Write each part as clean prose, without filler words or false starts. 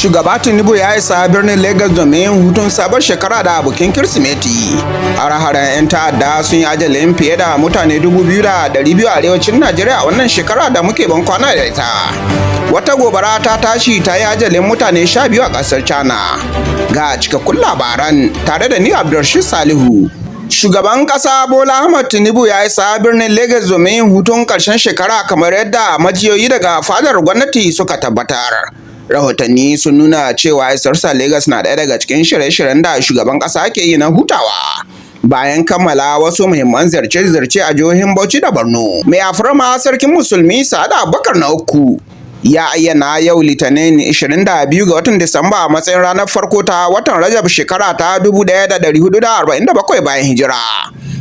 Shugaba Tinubu ya isa birnin Lagos domin hutun sabon shekara da bikin Kirsimeti. Hare-haren 'yan ta'adda sun yi ajalin fiye da mutane 2,200 a arewacin Najeriya a wannan shekara da muke ban kwana da ita. Wata gobara ta tashi ta yi ajalin mutane 12 a ƙasar China. Ga cikakkun labaran tare da ni, Abdulrashid Salihu. Shugaban ƙasa Bola Ahmed Tinubu ya isa birnin Lagos domin hutun ƙarshen shekara, kamar yadda majiyoyi daga fadar gwamnati suka tabbatar. Rahotanni sun nuna cewa isarsa Lagos na ɗaya daga cikin shirye-shiryen da shugaban ƙasa ke yi na hutawa bayan kammala wasu muhimman ziyarce-ziyarce a jihohin Bauchi da Borno. Mai alfarma Sarkin Musulmi Sa'adu Abubakar na uku ya ayyana yau Litinin 22 ga watan Disamba a matsayin ranar farko ta watan Rajab, shekara ta 1447 bayan hijira,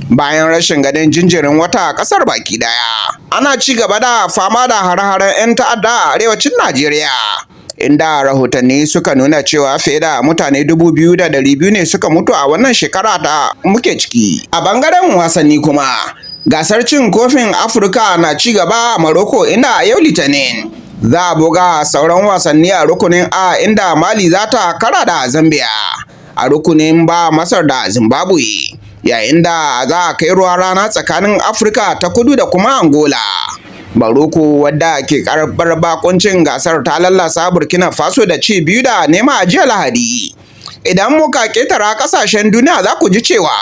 bayan rashin ganin jinjirin wata a kasar baki daya. Ana ci gaba da fama da hare-haren 'yan ta'adda a arewacin Najeriya, inda rahotanni suka nuna cewa fiye da mutane 2,200 ne suka mutu a wannan shekara da muke ciki. A bangaren wasanni kuma, gasar cin kofin Afirka na ci gaba a Morocco, inda a yau Litinin za a buga sauran wasanni a rukunin A, inda Mali za ta kara da Zambia, a rukunin B, Masar da Zimbabwe, yayin da za a kai ruwa rana tsakanin Afirka ta Kudu da kuma Angola. Maroko, wadda ke karɓar bakuncin gasar, ta lallasa Burkina Faso da ci 2-0 a jiya Lahadi. Idan muka ketara kasashen duniya, za ku ji cewa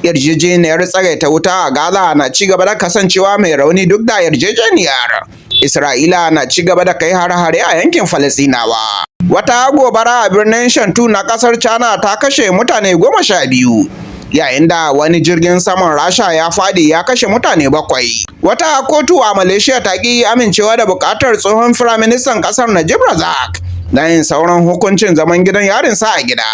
yarjejeniyar tsagaita wuta a Gaza na ci gaba da kasancewa mai rauni duk da yarjejeniyar. Isra'ila na ci gaba da kai hare-hare a yankin Falasinawa. Wata gobara a birnin Shantou na kasar China ta kashe mutane 12, yayin da wani jirgin saman Rasha ya faɗi ya kashe mutane bakwai. Wata kotu a Malaysia ta ƙi amincewa da buƙatar tsohon firaministan ƙasar Najib Razak na yin sauran hukuncin zaman gidan yarinsa a gida.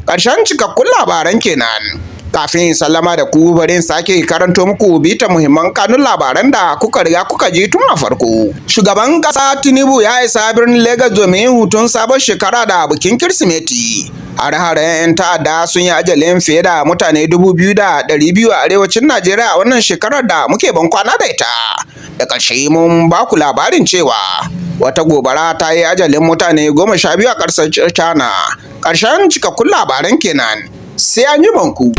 Ƙarshen cikakkun labaran kenan. Kafin sallama da ku, bari in sake karanto muku bita muhimman kanun labaran da kuka riga kuka ji tun a farko. Shugaban ƙasa Tinubu ya isa birnin Lagos domin hutun sabon shekara da bikin Kirsimeti. Hare-haren 'yan ta'adda sun yi ajalin fiye da mutane 2,200 a arewacin Najeriya a wannan shekarar da muke ban kwana da ita. Da ƙarshe, mun ba ku labarin cewa wata gobara ta yi ajalin mutane 12 a ƙasar China. Ƙarshen cikakkun labaran kenan. Sai an ji ku.